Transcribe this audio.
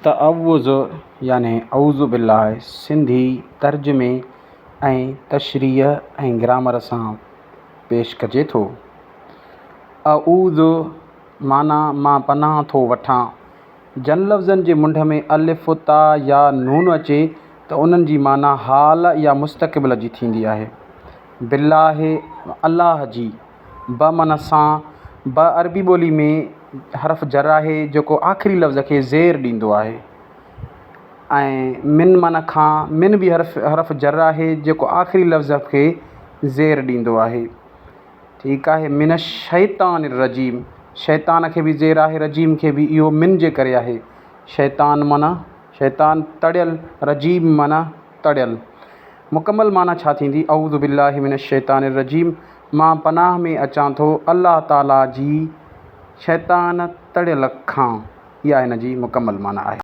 تعوذ يعني اعوذ بالله سنڌي ترجمي ۽ تشريح ۽ گرامر سان پيش ڪجي ٿو. اعوذ معنيٰ مان پناهه ٿو وٺان. جن لفظن جي منڍ ۾ الف، تا يا نون اچي ته انهن جي معنيٰ حال يا مستقبل جي ٿيندي آهي. بالله الله جي. ب معنيٰ سان، ب عربي ٻولي ۾ حرف جر آهي جيڪو آخري لفظ کي زير ڏيندو آهي ۽ من معنيٰ کان، من به حرف حرف جر آهي جيڪو آخري لفظ کي زير ڏيندو آهي. ٺيڪ آهي من الشيطان الرجيم شيطان کي به زير آهي رجيم کي به اهو من جي ڪري آهي. شيطان معنيٰ شيطان تڙيل رجيم معنيٰ تڙيل. مڪمل معنيٰ ڇا ٿيندي؟ اعوذ بالله من الشيطان الرجيم مان پناهه ۾ اچان ٿو الله تعاليٰ جي شيطان تڙيل کان. اها هن جي مڪمل معنيٰ آهي.